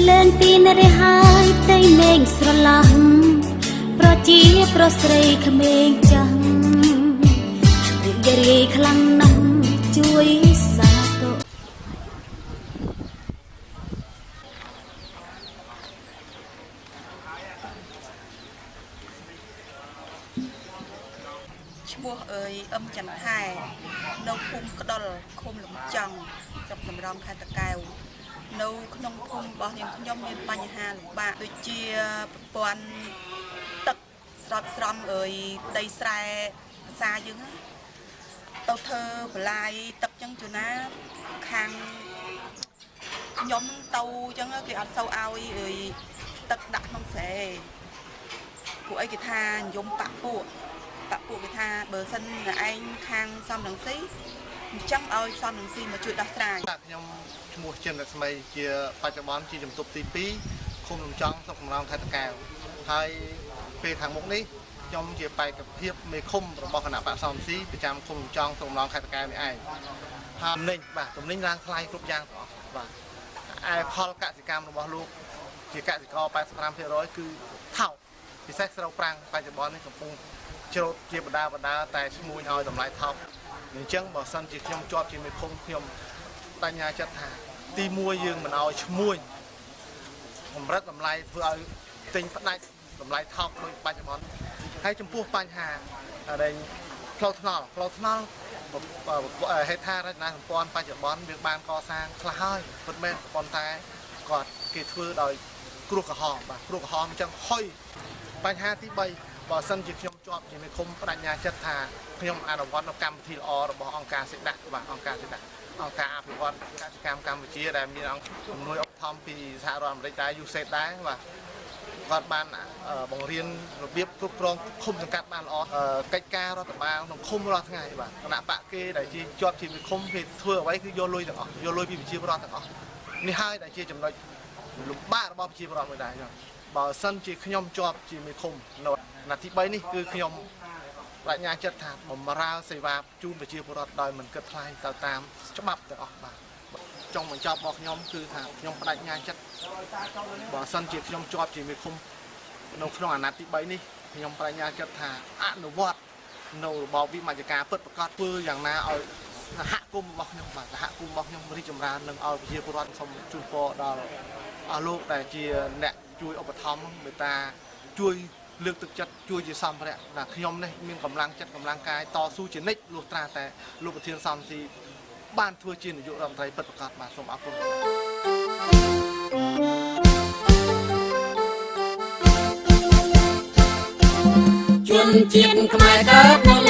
លើនទីនរហើយផ្ទៃមេឃស្រឡះប្រជាប្រុសស្រីក្មេងចាស់រីករាយខ្លាំងណាស់ជួយសាទរ ឈ្មោះអើយអឹមចន្ទថែនៅភូមិក្តុលឃុំលំចង់ស្រុកសំរោងខេត្តតាកែវនៅក្នុងភូមិរបស់នាងខ្ញុំមានបញ្ហាលំបាកដូចជាប្រព័ន្ធទឹកស្រោចស្រពអើយដីស្រែភាសាយើងណាទៅធ្វើបន្លាយទឹកចឹងជួនណាខាងខ្ញុំទៅចឹងគេអត់សូវឲ្យអើយទឹកដាក់ក្នុងស្រែពួកអីគេថានិយមបាក់ពួក បាក់ពួកគេថាបើសិនឯងខាងសំរងស៊ីអញ្ចឹងឲ្យសំរងស៊ីមកជួយដោះស្រាយ បាទខ្ញុំឈ្មោះចិនរស្មីជាបច្ចុប្បន្នជាជំទប់ទី2ឃុំលំចង់ស្រុកសំរោងខេត្តតាកែវហើយពេលខាងមុខនេះខ្ញុំជាបេក្ខភាពមេឃុំរបស់គណបក្សសំស៊ីប្រចាំឃុំលំចង់ស្រុកសំរោងខេត្តតាកែវនេះឯងហើយទំនិញបាទទំនិញឡើងថ្លៃគ្រប់យ៉ាងទាំងអស់បាទឯផលកសិកម្មរបស់លោកជាកសិករ85%គឺថោកពិសេសស្រូវប្រាំងបច្ចុប្បន្ននេះកំពុងច្រូតជាបដាបដាតែឈ្មួញឲ្យតម្លៃថោកអញ្ចឹងបើសិនជាខ្ញុំជាប់ជាមេឃុំខ្ញុំ បញ្ញាចិត្តថាទី1យើងមិនឲ្យឈ្មួញកម្រិតតម្លៃធ្វើឲ្យទិញផ្ដាច់តម្លៃថោកដូចបច្ចុប្បន្នហើយចំពោះបញ្ហាដែលផ្លូវថ្នល់ផ្លូវថ្នល់ហេដ្ឋារចនាសម្ព័ន្ធបច្ចុប្បន្នវាបានកសាងខ្លះហើយពិតមែនប៉ុន្តែគាត់គេធ្វើដោយគ្រោះក្រហមបាទគ្រោះក្រហមអញ្ចឹងហុយបញ្ហាទី3បើសិនជាខ្ញុំជាប់ជាមេឃុំបញ្ញាចិត្តថាខ្ញុំអនុវត្តនៅកម្មវិធីល្អរបស់អង្គការសេដាក់បាទអង្គការសេដាក់អង្គការអភិវឌ្ឍកសិកម្មកម្ពុជាដែលមានអង្គជំនួយឧបត្ថម្ភពីសហរដ្ឋអាមេរិកដែរ USAID ដែរបាទគាត់បានបង្រៀនរបៀបគ្រប់គ្រងឃុំសង្កាត់បានល្អកិច្ចការរដ្ឋបាលក្នុងឃុំរាល់ថ្ងៃបាទគណៈបកគេដែលជាជាប់ជាមេឃុំគេធ្វើអ្វីគឺយកលុយទាំងអស់យកលុយពីប្រជាពលរដ្ឋទាំងអស់នេះហើយដែលជាចំណុចលំបាករបស់ប្រជាពលរដ្ឋមួយដែរបើសិនជាខ្ញុំជាប់ជាមេឃុំនៅអាណត្តិទី3នេះគឺខ្ញុំបញ្ញាចិត្តថាបំរើសេវាជូនប្រជាពលរដ្ឋដោយមិនគិតថ្លៃទៅតាមច្បាប់ទាំងអស់បាទចុងបញ្ចប់របស់ខ្ញុំគឺថាខ្ញុំបញ្ញាចិត្តបើសិនជាខ្ញុំជាប់ជាមេឃុំនៅក្នុងអាណត្តិទី3នេះខ្ញុំបញ្ញាចិត្តថាអនុវត្តនៅរបបវិមជ្ឈការពិតប្រាកដធ្វើយ៉ាងណាឲ្យសហគមន៍របស់ខ្ញុំបាទសហគមន៍របស់ខ្ញុំរីកចម្រើននិងឲ្យប្រជាពលរដ្ឋសូមជូនពរដល់អស់លោកដែលជាអ្នកជួយឧបត្ថម្ភមេត្តាជួយលើកទឹកចិត្តជួយជាសម្ភារៈថាខ្ញុំនេះមានកម្លាំងចិត្តកម្លាំងកាយតស៊ូជានិច្ចលុះត្រាតែលោកប្រធានសំស៊ីបានធ្វើជានាយករដ្ឋមន្ត្រីពិតប្រាកដបាទសូមអរគុណ ជនជាតិខ្មែរកើតនៅ